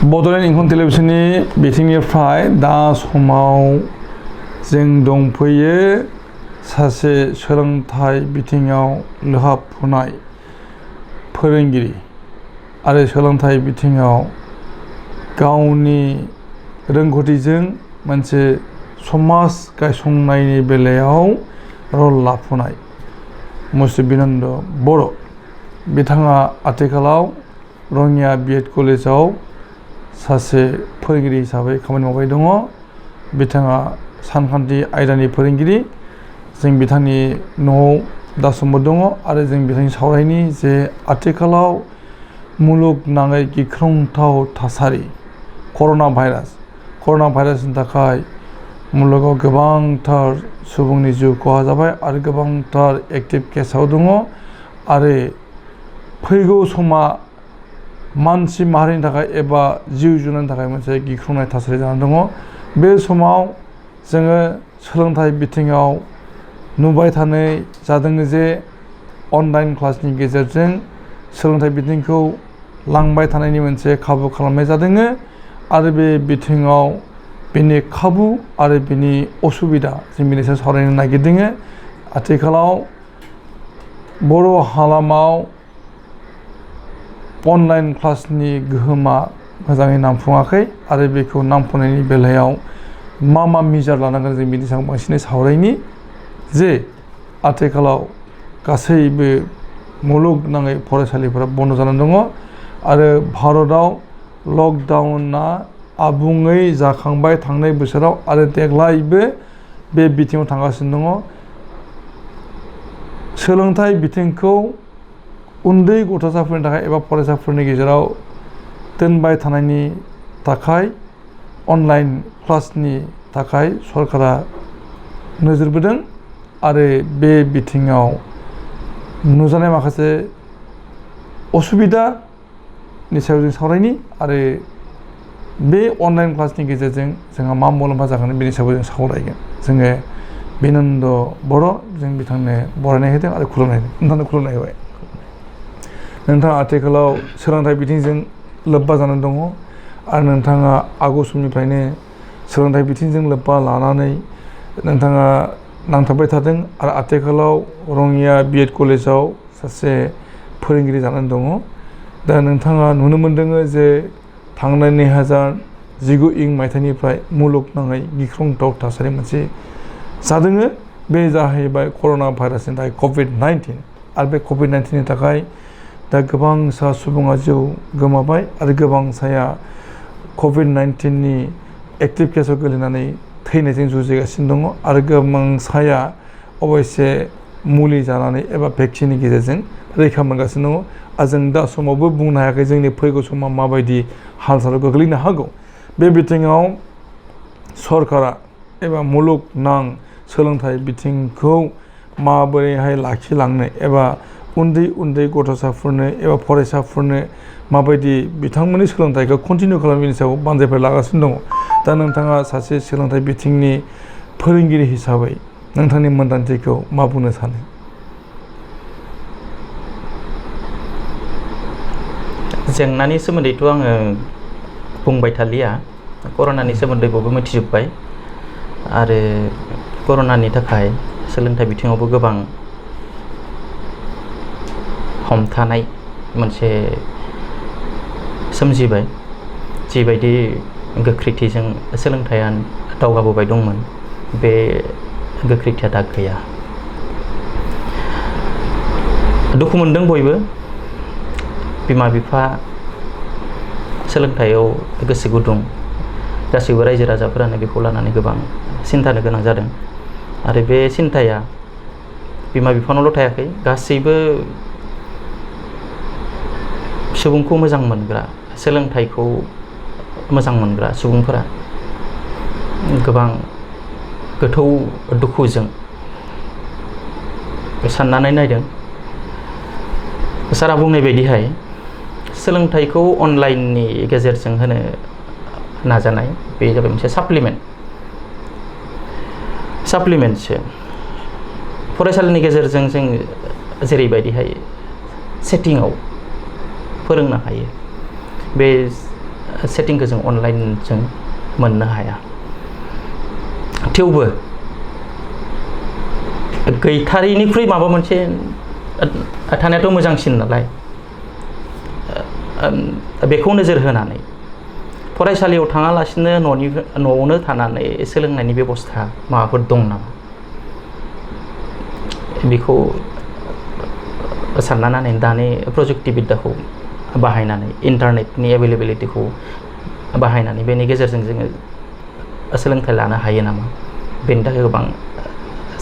बड'लेण्ड इंखं टेलिभिजननि बिथिंनिफ्राय दा समाव जों दंफैयो सासे सोलोंथाइ बिथिङाव लोहाबफुनाय फोरोंगिरि आरो सोलोंथाइ बिथिङाव गावनि रोंगौथिजों मोनसे समाज गायसंनायनि बेलायाव रल लाफुनाय मुस्रि बिनन्द बर' बिथाङा आथिखालाव रङिया बिएड कलेजाव सासे फोरोंगिरि हिसाबै खामानि मावबाय दङ। बिथाङा सानखान्थि आयदानि फोरोंगिरि। जों बिथांनि न'आव दासिमबो दङ आरो जों बिथांनि सावरायनि जे आथिखालाव मुलुगनाङै गिख्रंथाव थासारि कर'ना भाइरासनि थाखाय मुलुगाव गोबांथार सुबुंनि जिउ खहा जाबाय आरो गोबांथार एक्टिभ केसाव दङ आरो फैगौ समा मानसि माहारिनि थाखाय एबा जिउ जुनारनि थाखाय मोनसे गिख्रंनाय थासारि जानानै दङ। बे समाव जोङो सोलोंथाइ बिथिङाव नुबाय थानाय जादों जे अनलाइन क्लासनि गेजेरजों सोलोंथाइ बिथिंखौ लांबाय थानायनि मोनसे खाबु खालामनाय जादों आरो बे बिथिङाव बेनि खाबु आरो बेनि असुबिदा जों बेनि सायाव सावरायनो नागिरदों। आथिखालाव बर' हालामाव अनलाइन क्लासनि गोहोमा मोजाङै नांफुङाखै आरो बेखौ नांफुंनायनि बेलायाव मा मिजार लानांगोन जों बेनि सायाव बांसिनै सावरायनि जे आथिखालाव गासैबो मुलुगनाङै फरायसालिफोरा बन्द' जानानै दङ आरो भारतआव लकडाउना आबुङै जाखांबाय थांनाय बोसोराव आरो देग्लायबो बे बिथिङाव थांगासिनो दङ। सोलोंथाइ बिथिंखौ उन्दै गथ'साफोरनि थाखाय एबा फरायसाफोरनि गेजेराव दोनबाय थानायनि थाखाय अनलाइन क्लासनि थाखाय सरकारा नोजोर बोदों आरो बे बिथिङाव नुजानाय माखासे असुबिदानि सायाव जों सावरायनि आरो बे अनलाइन क्लासनि गेजेरजों जोंहा मा मुलाम्फा जागोन बेनि सायाव जों सावरायगोन। जोङो बिनन्द बर' जों बिथांनो बरायनाय होदों आरो खुलुमनाय होदों। नोंथांनो खुलुमनाय होबाय। नोंथाङा आथिखालाव सोलोंथाइ बिथिंजों लोब्बा जानानै दङ आरो नोंथाङा आगु समनिफ्रायनो सोलोंथाइ बिथिंजों लोब्बा लानानै नोंथाङा नांथाबबाय थादों आरो आथिखालाव रङिया बिएड कलेजाव सासे फोरोंगिरि जानानै दङ। दा नोंथाङा नुनो मोनदों जे थांनाय 2019 मायथाइनिफ्राय मुलुगनाङै गिख्रंथाव थासारि मोनसे जादों। बे जाहैबाय कर'ना भाइरासनि थाखाय कभिड-19 आरो बे कभिड-19नि थाखाय दा गोबांसा सुबुङा जिउ गोमाबाय आरो गोबांसाया कभिड-19नि एक्टिभ केसाव गोलैनानै थैनायजों जुजिगासिनो दङ आरो गोबांसाया अबयसे मुलि जानानै एबा भेक्सिननि गेजेरजों रैखा मोनगासिनो दङ आरो जों दा समावबो बुंनो हायाखै जोंनि फैगौ समा माबायदि हाल सालाव गोग्लैनो हागौ। बे बिथिङाव सरकारा एबा मुलुगनां सोलोंथाइ बिथिंखौ माबोरैहाय लाखिलांनो एबा उन्दै गथ'साफोरनो एबा फरायसाफोरनो माबायदि बिथांमोननि सोलोंथाइखौ कन्टिनिउ खालामनायनि सायाव बानजायफोर लागासिनो दङ। दा नोंथाङा सासे सोलोंथाइ बिथिंनि फोरोंगिरि हिसाबै नोंथांनि मोन्दांथिखौ मा बुंनो सानो? जेंनानि सोमोन्दैथ' आङो बुंबाय थालिया। कर'नानि सोमोन्दै बयबो मिथिजोब्बाय आरो कर'नानि थाखाय सोलोंथाइ बिथिङावबो गोबां हमथानाय मोनसे सोमजिबाय। जिबायदि गोख्रैथिजों सोलोंथाइया दावगाबोबाय दंमोन बे गोख्रैथिया दा गैया। दुखु मोनदों बयबो। बिमा बिफा सोलोंथाइयाव गोसो गुदुं गासैबो रायजो राजाफोरानो बेखौ लानानै गोबां सिन्थानो गोनां जादों आरो बे सिन्थाया बिमा बिफानावल' थायाखै। गासैबो सुबुंखौ मोजां मोनग्रा सोलोंथाइखौ मोजां मोनग्रा सुबुंफोरा गोबां गोथौ दुखुजों साननानै नायदों। सारा बुंनाय बायदिहाय सोलोंथाइखौ अनलाइननि गेजेरजों होनो नाजानाय बे जाबाय मोनसे साप्लिमेन्टसो। फरायसालिनि गेजेरजों जों जेरैबायदिहाय सेटिंआव फोरोंनो हायो बे सेटिंखौ जों अनलाइनजों मोननो हाया। थेवबो गैथारैनिख्रुइ माबा मोनसे थानायाथ' मोजांसिन नालाय बेखौ नोजोर होनानै फरायसालियाव थाङालासिनो न'आवनो थानानै सोलोंनायनि बेबस्था माबाफोर दं नामा बेखौ सानना नायनानै दानि प्रजुक्तिबिद्याखौ बाहायनानै इन्टारनेटनि एभेलेबिलिटिखौ बाहायनानै बेनि गेजेरजों जोङो सोलोंथाइ लानो हायो नामा बेनि थाखाय गोबां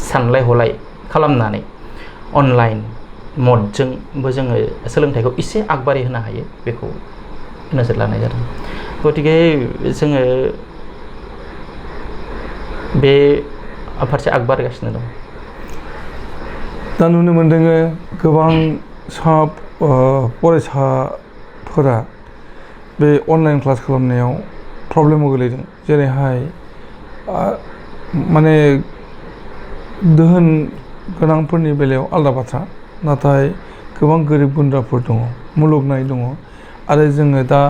सानलाय हलाय खालामनानै अनलाइन मदजोंबो जोङो सोलोंथाइखौ एसे आगबारि होनो हायो बेखौ नोजोर लानाय जादों। गतिके जोङो बे फारसे आगबारिगासिनो दं। दा नुनो मोनदों गोबां फरायसाफोरा बे अनलाइन क्लास खालामनायाव प्रब्लेमाव गोलैदों। जेरैहाय माने दोहोन गोनांफोरनि बेलायाव आलादा बाथ्रा, नाथाय गोबां गोरिब गुन्द्राफोर दङ, मुलुगनाय दङ। आरो जोङो दा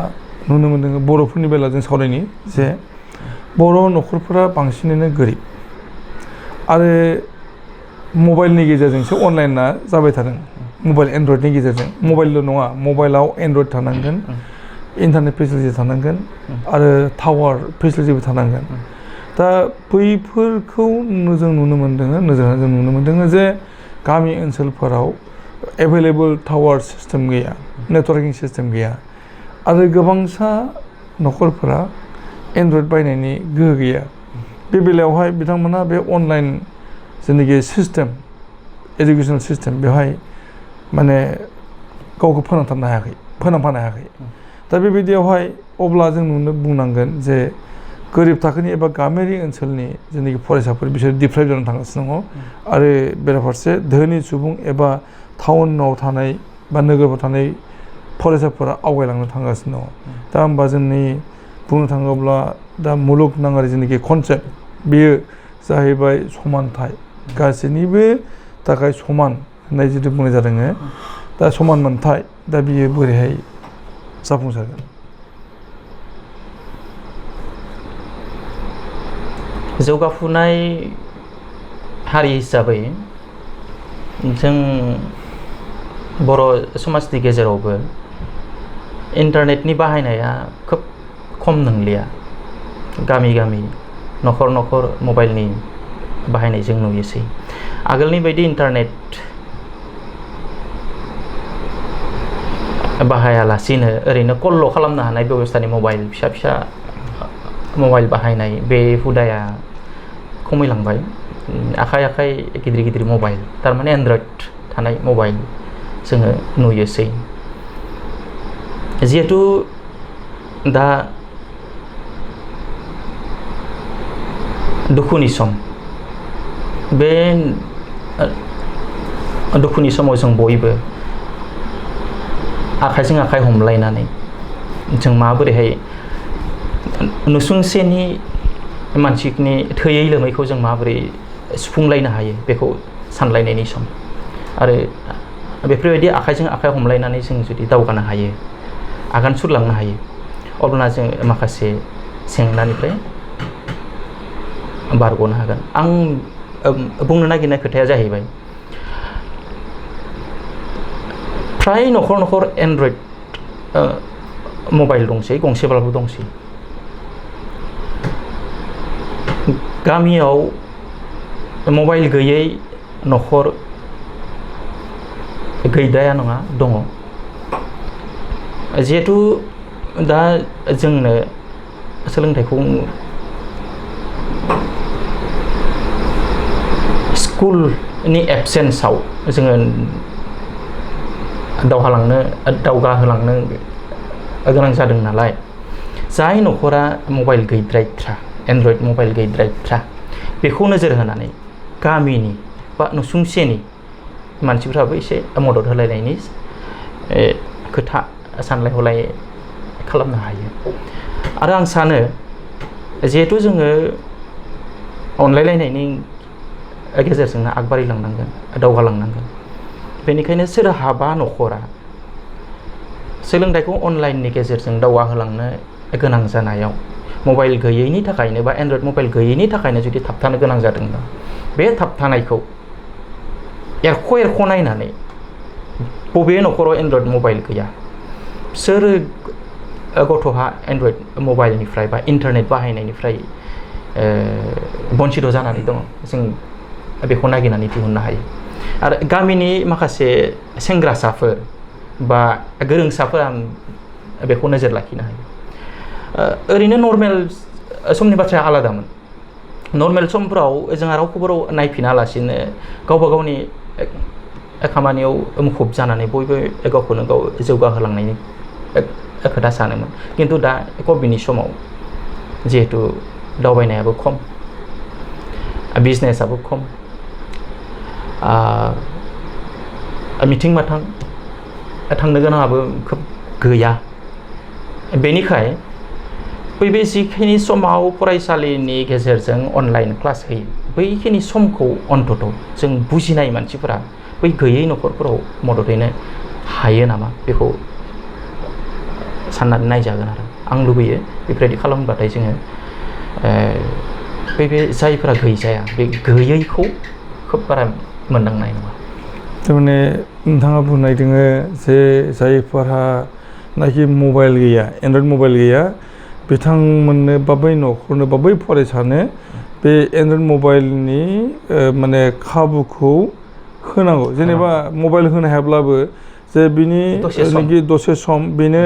नुनो मोनदों बर'फोरनि बेलायाव जों सावरायनि जे बर' न'खरफोरा बांसिनैनो गोरिब आरो मबाइलनि गेजेरजोंसो अनलाइना जाबाय थादों। मबाइल एन्ड्रइडनि गेजेरजों, मबाइलल' नङा, मबाइलाव एन्ड्रइड थानांगोन, इन्टारनेट फेसिलिटि थानांगोन आरो टावार फेसिलिटिबो थानांगोन। दा बैफोरखौ जों नुनो मोनदों जे गामि ओनसोलफोराव एभेलेबल टावार सिस्टेम गैया, नेटवर्किं सिस्टेम गैया आरो गोबांसा न'खरफोरा एन्ड्रइड बायनायनि गोहो गैया। बे बेलायावहाय बिथांमोना बे अनलाइन जेनाखि सिस्टेम, एडुकेसनेल सिस्टेम, बेवहाय माने गावखौ फोनांफानो हायाखै। दा बेबायदियावहाय अब्ला जों बुंनांगोन जे गोरिब थाखोनि एबा गामियारि ओनसोलनि जेनाखि फरायसाफोर बिसोर डिप्राइभ जानानै थांगासिनो दङ आरो बेराफारसे धोनि सुबुं एबा टाउनाव थानाय बा नोगोराव थानाय फरायसाफोरा आवगायलांनो थांगासिनो दङ। दा होमबा जोंनि बुंनो थाङोब्ला दा मुलुगनाङारि जेनाखि कनसेप्ट बेयो जाहैबाय समानथाय, गासैनिबो थाखाय समान होननाय जिथु बुंनाय जादों। दा समान मोनथाय, दा बियो बोरैहाय जाफुंसारगोन? जौगाफुनाय हारि हिसाबै जों बर' समाजनि गेजेरावबो इन्टारनेटनि बाहायनाया खोब खम नंलिया। गामि गामि न'खर न'खर मबाइलनि बाहायनाय जों नुयोसै। आगोलनि बायदि इन्टारनेट बाहायालासिनो ओरैनो कलल' खालामनो हानाय बेबस्थानि मबाइल, फिसा फिसा मबाइल बाहायनाय बे हुदाया खमायलांबाय। आखाइ आखाइ गिदिर गिदिर मबाइल, थारमाने एन्ड्रइड थानाय मबाइल जोङो नुयोसै। जिहेथु दा दुखुनि सम, बे दुखुनि समाव जों बयबो आखाइजों आखाइ हमलायनानै जों माबोरैहाय नुसुंसेनि मानसिनि थैयै लोमैखौ जों माबोरै सुफुंलायनो हायो बेखौ सानलायनायनि सम। आरो बेफोरबायदि आखाइजों आखाइ हमलायनानै जों जुदि दावगानो हायो, आगान सुरलांनो हायो, अब्ला जों माखासे जेंनानिफ्राय बारग'नो हागोन। आं बुंनो नागिरनाय खोथाया जाहैबाय, फ्राय न'खर न'खर एन्ड्रइड मबाइल दंसै, गंसेब्लाबो दंसै। गामियाव मबाइल गैयै न'खर गैद्राया नङा, दङ। जिहेथु दा जोंनो सोलोंथाइखौ स्कुलनि एबसेन्सआव जोङो दावगाहोलांनो गोनां जादों नालाय, जाय न'खरा मबाइल गैद्रायथ्रा, एन्ड्रइड मबाइल गैद्रायथ्रा, बेखौ नोजोर होनानै गामिनि बा नसुंसेनि मानसिफ्राबो एसे मदद होलायनायनि खोथा सानलाय हलाय खालामनो हायो। आरो आं सानो जिहेथु जोङो अनलायलायनायनि गेजेरजोंनो आगबारिलांनांगोन, दावगालांनांगोन, बेनिखायनो सोरहाबा न'खरा सोलोंथाइखौ अनलाइननि गेजेरजों दावगाहोलांनो गोनां जानायाव मबाइल गैयैनि थाखायनो बा एन्ड्रइड मबाइल गैयैनि थाखायनो जुदि थाबथानो गोनां जादोंबा बे थाबथानायखौ एरख' नायनानै बबे न'खराव एन्ड्रइड मबाइल गैया सोर गथ'हा एन्ड्रइड मबाइलनिफ्राय बा इन्टारनेट बाहायनायनिफ्राय बन्सित जानानै दङ जों बेखौ नागिरनानै दिहुननो हायो आरो गामिनि माखासे सेंग्रासाफोर बा गोरोंसाफोरा बेखौ नोजोर लाखिनो हायो ओरैनो नर्मेल समनि बाथ्राया आलादामोन नर्मेल समफ्राव जोंहा रावखौबो नायफिनालासिनो गावबा गावनि खामानियाव मुखुब जानानै बयबो गावखौनो गाव जौगाहोलांनायनि खोथा सानोमोन खिन्थु दा कभिडनि समाव जिहेतु दावबायनायाबो खम बिजनेसआबो खम मिथिं माथां थांनो गोनाङाबो खोब गैया बेनिखाय बे जिखिनि समाव फरायसालिनि गेजेरजों अनलाइन क्लास होयो बैखिनि समखौ अन्तत जों बुजिनाय मानसिफोरा बै गैयै न'खरफोराव मदद हैनो हायो नामा बेखौ साननानै नायजागोन आरो आं लुबैयो बेफोरबायदि खालामबाथाय जोङो बे जायफोरा गैजाया बे गैयैखौ खोब बारा मोनदांनाय नङा थारमाने नोंथाङा बुंनाय दोङो जे जायफोरहा नाखि मबाइल गैया एन्ड्रइड मबाइल गैया बिथांमोननो बा बै न'खरनो बा बै फरायसानो बे एन्ड्रइड मबाइलनि माने खाबुखौ होनांगौ जेनेबा मबाइल होनो हायाब्लाबो जे बिनि दसे सम बेनो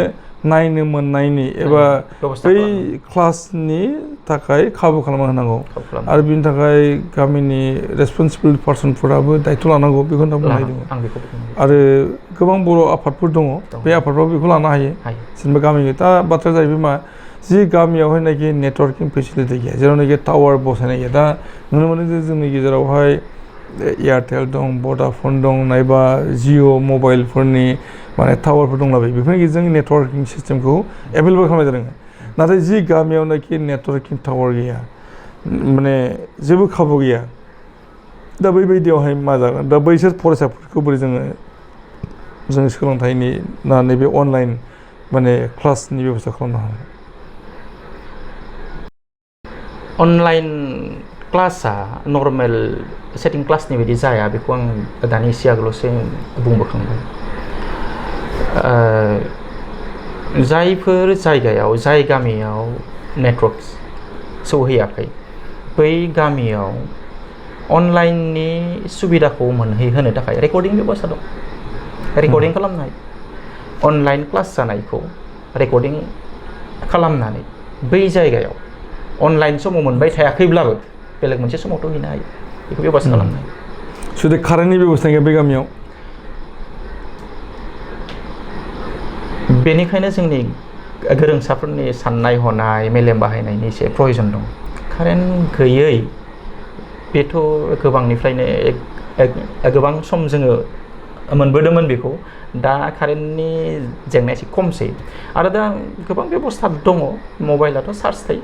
नायनो मोननायनि एबा बै क्लासनि थाखाय खाबु खालामना होनांगौ आरो बिनि थाखाय गामिनि रेसपन्सिबल पार्सनफोराबो दायथ' लानांगौ बेखौ होनना बुंनाय दङ आरो गोबां बर' आफादफोर दङ बे आफादफ्राव बेखौ लानो हायो जेनेबा गामिनि दा बाथ्राया जाहैबाय मा जि गामियावहायनाखि नेटवर्किं फेसिलिटि गैया जेरावनाखि टावार बसायनाय गैया दा नुनो मोनो जे जोंनि गेजेरावहाय एयारटेल दं भडाफन दं नायबा जिअ' मबाइलफोरनि माने टावारफोर दंलाबायो बेफोरनि गेजेरजों नेटवर्किं सिस्टेमखौ एभेलेबल खालामनाय जादों नाथाय जि गामियावनाखि नेटवर्किं टावार गैया माने जेबो खाबु गैया दा बैबायदियावहाय मा जागोन दा बैसोर फरायसाफोरखौ बोरै जोङो सोलोंथाइनि नैबे अनलाइन माने क्लासनि बेब'स्था खालामनो हागोन अनलाइन क्लासआ नर्मेल सेटिं क्लासनि बायदि जाया बेखौ आं दानि एसे आगोलावसो बुंबोखांबाय जायफोर जायगायाव जाय गामियाव नेटवर्क सौहैयाखै बै गामियाव अनलाइननि सुबिदाखौ मोनहैहोनो थाखाय रेकर्डिं बेबस्था दं रेकर्डिं खालामनाय अनलाइन क्लास जानायखौ रेकर्डिं खालामनानै बै जायगायाव अनलाइन समाव मोनबाय थायाखैब्लाबो बेलेग मोनसे समावथ' हैनो हायो बेखौ बेबस्था खालामनाय जुदि कारेन्टनि बेबस्था गैया बे गामियाव बेनिखायनो जोंनि गोरोंसाफोरनि साननाय हनाय मेलेम बाहायनायनि एसे प्रयजन दं कारेन्ट गैयै बेथ' गोबांनिफ्रायनो गोबां सम जोङो मोनबोदोंमोन बेखौ दा कारेन्टनि जेंनाया एसे खमसै आरो दा गोबां बेबस्था दङ मबाइलाथ' चार्ज थायो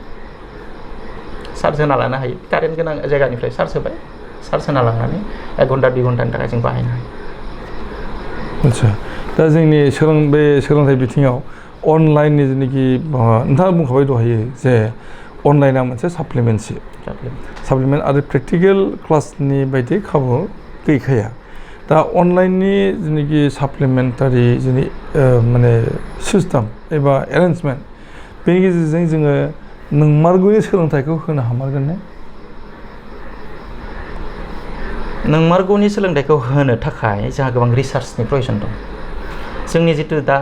चार्ज होना लानो हायो कारेन्ट गोनां जायगानिफ्राय चार्ज होबाय चार्ज होना लानानै 1 घन्टा 2 घन्टानि थाखाय जों बाहायनो हायो आदसा दा जोंनि सोलोंथाइ बिथिङाव अनलाइननि जेनाखि नोंथाङा बुंखाबाय दहायो जे अनलाइना मोनसे साप्लिमेन्ट आरो प्रेक्टिकेल क्लासनि बायदि खाबु गैखाया दा अनलाइननि जेनाखि साप्लिमेन्टारि जोंनि माने सिस्टेम एबा एरेन्जमेन्ट बेनि गेजेरजों जोङो नंमारगौनि सोलोंथाइखौ होनो हामारगोन ने नंमारगौनि सोलोंथाइखौ होनो थाखाय जोंहा गोबां रिसार्चनि प्रयजन दं जोंनि जिथु दा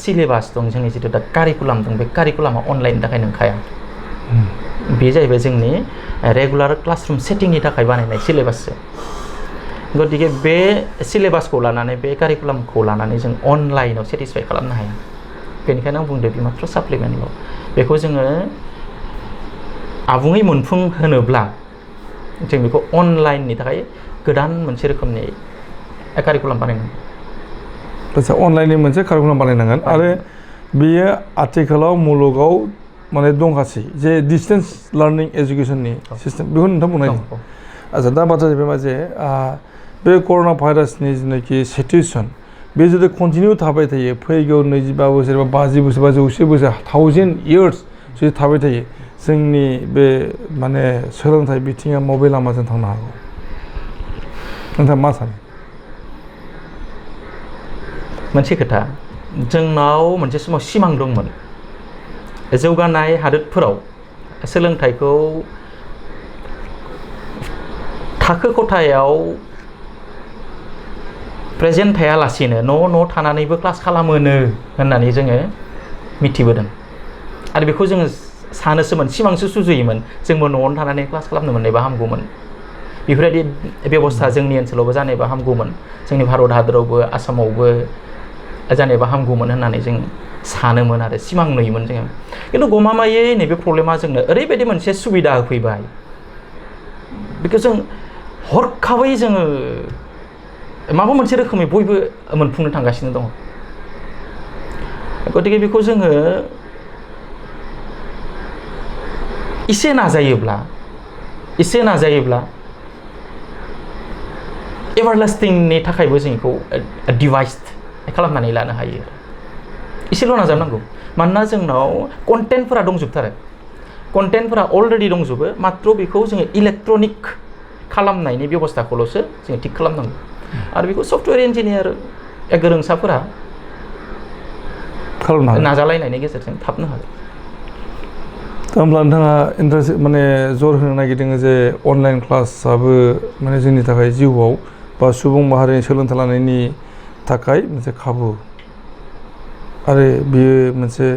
सिलेबास दं जोंनि जिथु दा कारिकुलाम दं बे कारिकुलामा अनलाइननि थाखाय नंखाया बे जाहैबाय जोंनि रेगुलार क्लासरुम सेटिंनि थाखाय बानायनाय सिलेबाससो गतिके बे सिलेबासखौ लानानै बे कारिकुलामखौ लानानै जों अनलाइनाव सेटिसफाइ खालामनो हाया बेनिखायनो आं बुंदों बे मात्र साप्लिमेन्टल' बेखौ जोङो आबुङै मोनफुंहोनोब्ला जों बेखौ अनलाइननि थाखाय गोदान मोनसे रोखोमनि कारिकुलाम बानायनांगोन आदसा अनलाइननि मोनसे कारिकुलाम बानायनांगोन आरो बेयो आथिखालाव मुलुगाव माने दंखासै जे डिस्टेन्स लार्निं एजुकेसननि सिस्टेम बेखौ नोंथां बुंनाय आदसा दा बाथ्रा जाहैबाय मा जे बे कर'ना भाइरासनि जेनाखि सिटुवेसन बे जुदि कन्टिनिउ थाबाय थायो फैगौ 25 बोसोर बा 50 बोसोर बा 100 बोसोर 1000 years जुदि थाबाय थायो जोंनि बे माने सोलोंथाइ बिथिङा मबे लामाजों थांनो हागौ नोंथाङा मा सानो मोनसे खोथा जोंनाव मोनसे समाव सिमां दंमोन जौगानाय हादोरफोराव सोलोंथाइखौ थाखो खथायाव प्रेजेन्ट थायालासिनो न' थानानैबो क्लास खालामोनो होननानै जोङो मिथिबोदों आरो बेखौ जोङो सानोसोमोन सिमांसो सुजुयोमोन जोंबो न'आवनो थानानै क्लास खालामनो मोननायबा हामगौमोन बेफोरबायदि बेबस्था जोंनि ओनसोलावबो जानायबा हामगौमोन जोंनि भारत हादरावबो आसामावबो जानायबा हामगौमोन होननानै जों सानोमोन आरो सिमां नुयोमोन जोङो खिन्थु गमामायै नैबे प्रब्लेमा जोंनो ओरैबायदि मोनसे सुबिदा होफैबाय बेखौ जों हरखाबै जोङो माबा मोनसे रोखोमै बयबो मोनफुंनो थांगासिनो दङ गतिके बेखौ जोङो एसे नाजायोब्ला एभारलास्टिंनि थाखायबो जों बेखौ डिभाइस खालामनानै लानो हायो एसेल' नाजानांगौ मानोना जोंनाव कन्टेन्टफोरा दंजोबथारो कन्टेन्टफोरा अलरेडि दंजोबो मात्र बेखौ जोङो इलेक्ट्रनिक खालामनायनि बेबस्थाखौल'सो जोङो थिक खालामनांगौ आरो बेखौ सफ्टवेयर इन्जिनियार गोरोंसाफोरा नाजालायनायनि गेजेरजों थाबनो हागोन होमब्ला नोंथाङा इन्ट्रेस्ट माने जर होनो नागिरदों जे अनलाइन क्लासआबो माने जोंनि थाखाय जिउआव बा सुबुं माहारिनि सोलोंथाइ लानायनि थाखाय मोनसे खाबु आरो बियो मोनसे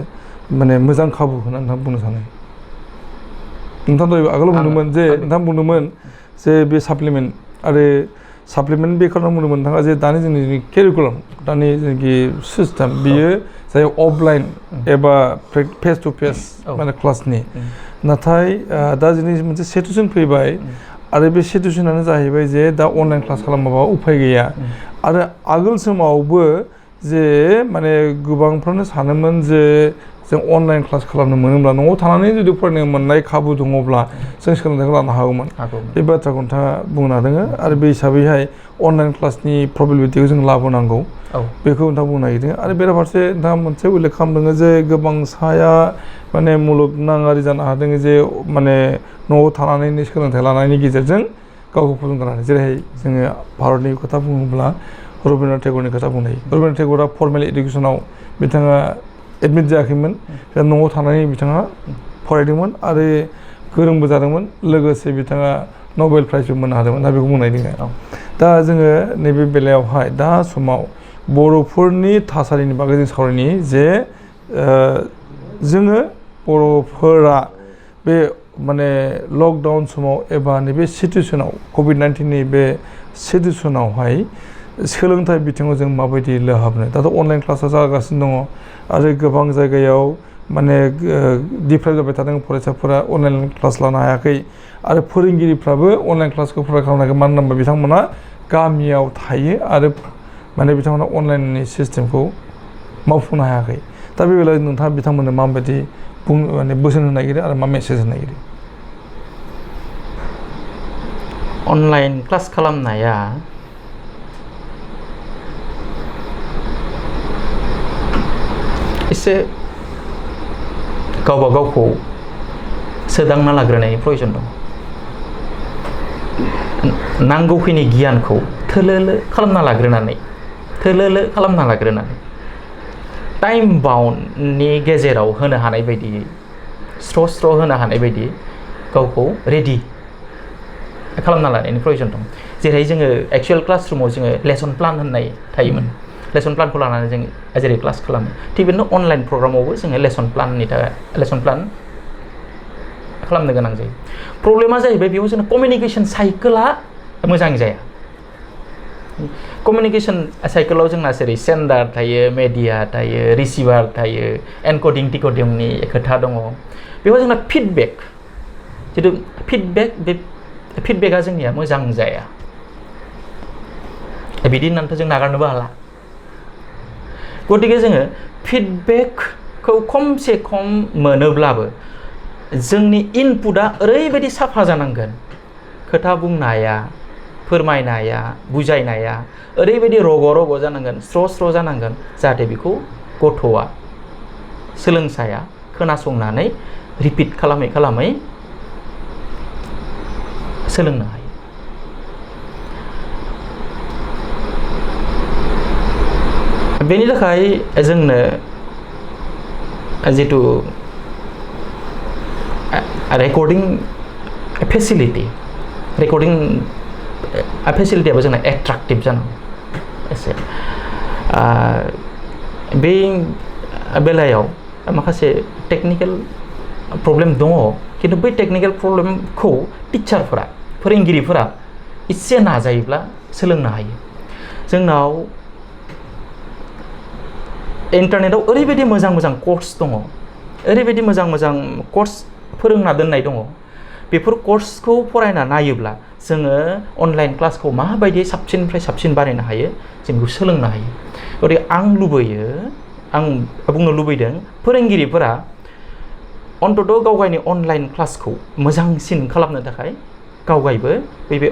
माने मोजां खाबु होननानै नोंथाङा बुंनो सानो नोंथाङा दहाय आगोलाव बुंदोंमोन जे नोंथाङा बुंदोंमोन जे बे साप्लिमेन्ट आरो साप्लिमेन्ट बे खालामना बुंदोंमोन नोंथाङा जे दानि जोंनि केरिकुलाम दानि जोंनि सिस्टेम बियो जाय अफलाइन एबा फेस टु फेस माने क्लासनि नाथाय दा जोंनि मोनसे सिटुएसन फैबाय आरो बे सिटुएसनानो जाहैबाय जे दा अनलाइन क्लास खालामाबा उफाय गैया आरो आगोल समावबो जे माने गोबांफ्रानो सानोमोन जे जों अनलाइन क्लास खालामनो मोनोब्ला न'आव थानानै जुदि फरायनो मोननाय खाबु दङब्ला जों सोलोंथाइखौ लानो हागौमोन बे बाथ्राखौ नोंथाङा बुंनो हादों आरो बे हिसाबैहाय अनलाइन क्लासनि प्रबेबिलिटिखौ जों लाबोनांगौ बेखौ नोंथाङा बुंनो नागिरदों आरो बेराफारसे नोंथाङा मोनसे उल्लेख खालामदों जे गोबां साया माने मुलुगनाङारि जानो हादों जे माने न'आव थानानैनो सोलोंथाइ लानायनि गेजेरजों गावखौ फसंथानो हादों जेरैहाय जोङो भारतनि खोथा बुङोब्ला रबीन्द्रनाथ टेगरनि खोथा बुंनो हायो रबीन्द्रनाथ टेगरा फर्मेल इडुकेसनाव बिथाङा एडमिट जायाखैमोन न'आव थानानै बिथाङा फरायदोंमोन आरो गोरोंबो जादोंमोन लोगोसे बिथाङा नबेल प्राइजबो मोननो हादोंमोन दा बेखौ बुंनाय दङ दा जोङो नैबे बेलायावहाय दा समाव बर'फोरनि थासारिनि बागै जों सावरायनि जे जोङो बर'फोरा बे माने लकडाउन समाव एबा नैबे सिटुएसनाव कभिड-19नि बे सिटुएसनावहाय सोलोंथाइ बिथिङाव जों माबायदि लोहाबनो दाथ' अनलाइन क्लासा जागासिनो दङ आरो गोबां जायगायाव माने डिप्राइभ जाबाय थादों फरायसाफोरा अनलाइन क्लास लानो हायाखै आरो फोरोंगिरिफ्राबो अनलाइन क्लासखौ खालामनो हायाखै मानो होनबा बिथांमोना गामियाव थायो आरो माने बिथांमोना अनलाइननि सिस्टेमखौ मावफुंनो हायाखै दा बे बेलायाव नोंथाङा बिथांमोननो माबायदि माने बोसोन होनो नागिरो आरो मा मेसेज होनो नागिरो अनलाइन क्लास खालामनाया एसे गावबा गावखौ सोदांना लाग्रोनायनि प्रयजन दं नांगौखिनि गियानखौ थोलोलो खालामना लाग्रोनानै टाइम बाउन्डनि गेजेराव होनो हानाय बायदि स्र' होनो हानाय बायदि गावखौ रेडि खालामना लानायनि प्रयजन दं जेरै जोङो एक्सुयेल क्लासरुमाव जोङो लेसन प्लान होननाय थायोमोन लेसन प्लानखौ लानानै जों जेरै क्लास खालामो थिग बिदिनो अनलाइन प्रग्रामावबो जोङो लेसन प्लान खालामनो गोनां जायो प्रब्लेमा जाहैबाय बेयाव जोंना कमिउनिकेसन साइकेला मोजां जाया कमिउनिकेसन साइकेलाव जोंना जेरै सेन्डार थायो मेडिया थायो रिसिभार थायो एनकडिं डिकडिंनि खोथा दङ बेयाव जोंना फिडबेक जिथु बे फिडबेकआ जोंनिया मोजां जाया बिदि होननानैथ' जों नागारनोबो हाला गतिके जोङो फिडबेकखौ खमसे खम मोनोब्लाबो जोंनि इनपुटआ ओरैबायदि साफा जानांगोन खोथा बुंनाया फोरमायनाया बुजायनाया ओरैबायदि रग' रग' जानांगोन स्र' स्र' जानांगोन जाहाथे बेखौ गथ'आ सोलोंसाया खोनासंनानै रिपिट खालामै खालामै सोलोंनो हायो। बेनि थाखाय जोंनो जितु रेकर्डिं फेसिलिटियाबो जोंना एट्राक्टिभ जानांगौ एसे बे बेलायाव माखासे टेक्निकेल प्रब्लेम दङ खिन्थु बै टेक्निकेल प्रब्लेमखौ टिचारफोरा फोरोंगिरिफोरा एसे नाजायोब्ला सोलोंनो हायो। जोंनाव इन्टारनेटआव ओरैबायदि मोजां मोजां कर्स दङ, ओरैबायदि मोजां मोजां कर्स फोरोंना दोननाय दङ। बेफोर कर्सखौ फरायना नायोब्ला जोङो अनलाइन क्लासखौ माबायदि साबसिननिफ्राय साबसिन बानायनो हायो जों बेखौ सोलोंनो हायो। गथिखे आं बुंनो लुबैदों फोरोंगिरिफोरा अन्तत' गावगायनि अनलाइन क्लासखौ मोजांसिन खालामनो थाखाय गावगायबो बे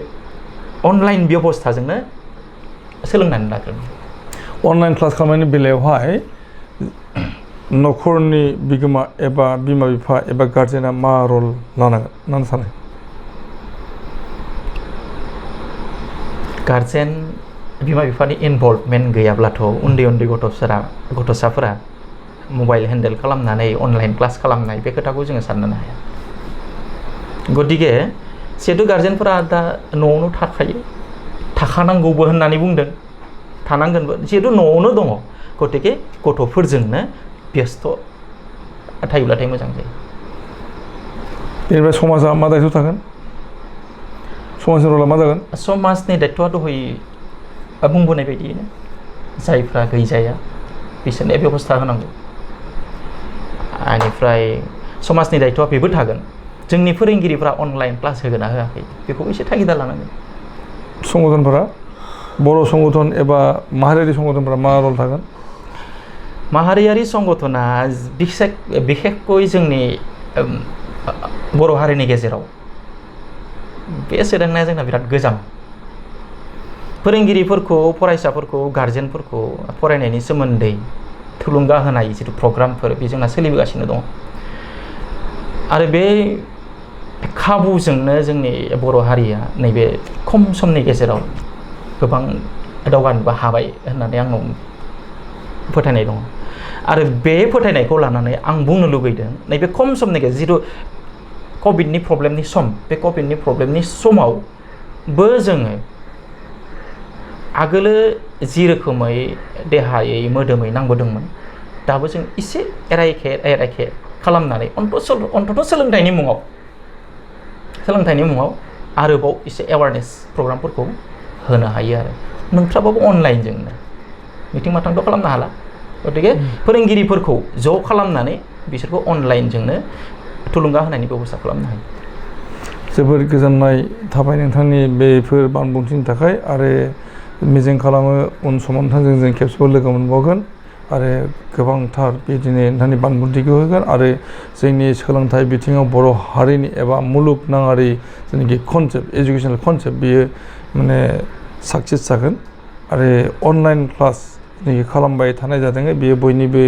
अनलाइन बेबस्थाजोंनो सोलोंनानै लाग्रोनो। अनलाइन क्लास खालामनायनि बेलायावहाय न'खरनि बिगोमा एबा बिमा बिफा एबा गार्जेना मा रल लानांगोन होननानै सानो? गार्जेन बिमा बिफानि इनभल्भमेन्ट गैयाब्लाथ' उन्दै उन्दै गथ'साफोरा मबाइल हेन्डेल खालामनानै अनलाइन क्लास खालामनाय बे खोथाखौ जोङो साननो हाया। गतिके जिहेतु गार्जेनफोरा दा न'आवनो थाखानांगौबो होननानै बुंदों, थानांगोनबो जिहेतु न'आवनो दङ। गतिके गथ'फोरजोंनो बेस्थ' थायोब्लाथाय मोजां जायो। बेनिफ्राय समाजा मा दायथ' थागोन? समाजनि रला मा जागोन? समाजनि दायथ'आ दहाय बुंबोनाय बायदियैनो जायफ्रा गैजाया बिसोरनो बेबस्था होनांगौ। बेनिफ्राय समाजनि दायथ'आ बेबो थागोन जोंनि फोरोंगिरिफ्रा अनलाइन क्लास होगोन ना होआखै बेखौबो एसे थागिदा लानांगोन। संगठनफोरा बर' संगठन एबा माहारियारि संगठनफोरा मा रल थागोन? माहारियारि संगठना बिखेखকৈ जोंनि बर' हारिनि गेजेराव बे सोलोंनाया जोंना बिराद गोजाम। फोरोंगिरिफोरखौ फरायसाफोरखौ गार्जेनफोरखौ फरायनायनि सोमोन्दै थुलुंगा होनाय जिथु प्रग्रामफोर बे जोंना सोलिबोगासिनो दङ आरो बे खाबुजोंनो जोंनि बर' हारिया नैबे खम समनि गेजेराव गोबां दावगानोबो हाबाय होननानै आंनाव फोथायनाय दङ आरो बे फोथायनायखौ लानानै आं बुंनो लुबैदों नैबे खम समनि गेजेराव जिथु कभिडनि प्रब्लेमनि सम बे कभिडनि प्रब्लेमनि समावबो जोङो आगोलो जि रोखोमै देहायै मोदोमै नांबोदोंमोन दाबो जों एसे एरायखे खालामनानै अन्तत' सोलोंथाइनि मुङाव आरोबाव एसे एवारनेस प्रग्रामफोरखौ होनो हायो आरो नोंथ्राबाबो अनलाइनजोंनो मिटिं माथांथ' खालामनो हाला। गतिके फोरोंगिरिफोरखौ ज' खालामनानै बिसोरखौ अनलाइनजोंनो थुलुंगा होनायनि बेबस्था खालामनो हायो। जोबोद गोजोननाय थाबाय नोंथांनि बेफोर बानबुंथिनि थाखाय आरो मिजिं खालामो उन समाव नोंथांजों जों खेबसेबाव लोगो मोनबावगोन आरो गोबांथार बिदिनो नोंथांनि बानबुंथिखौ होगोन आरो जोंनि सोलोंथाइ बिथिङाव बर' हारिनि एबा मुलुगनाङारि जेनाखि कनसेप्ट एजुकेसनेल कनसेप्ट बियो माने साक्सेस जागोन आरो अनलाइन क्लास जेनाखि खालामबाय थानाय जादों बेयो बयनिबो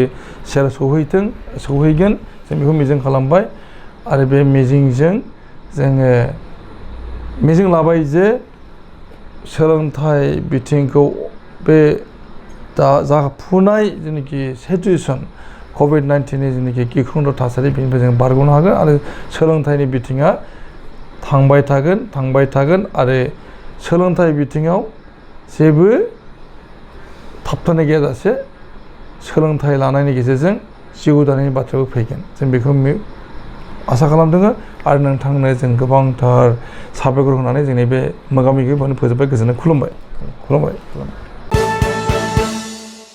सेराव सौहैगोन जों बेखौ मिजिं खालामबाय आरो बे मिजिंजों जोङो मिजिं लाबाय जे सोलोंथाइ बिथिंखौ बे दा जाफुनाय जेनाखि सिचुवेसन कभिड-19नि जेनाखि गिख्रंथाव थासारि बेनिफ्राय जों बारग'नो हागोन आरो सोलोंथाइनि बिथिङा थांबाय थागोन आरो सोलोंथाइ बिथिङाव जेबो थाबथानाय गैयाजासे सोलोंथाइ लानायनि गेजेरजों जिउ दानायनि बाथ्राबो फैगोन जों बेखौ आसा खालामदों आरो नोंथांनो जों गोबांथार साबायखर होनानै जोंनि बे मोगा मोगिखौ फोजोबबाय। गोजोननाय खुलुमबाय।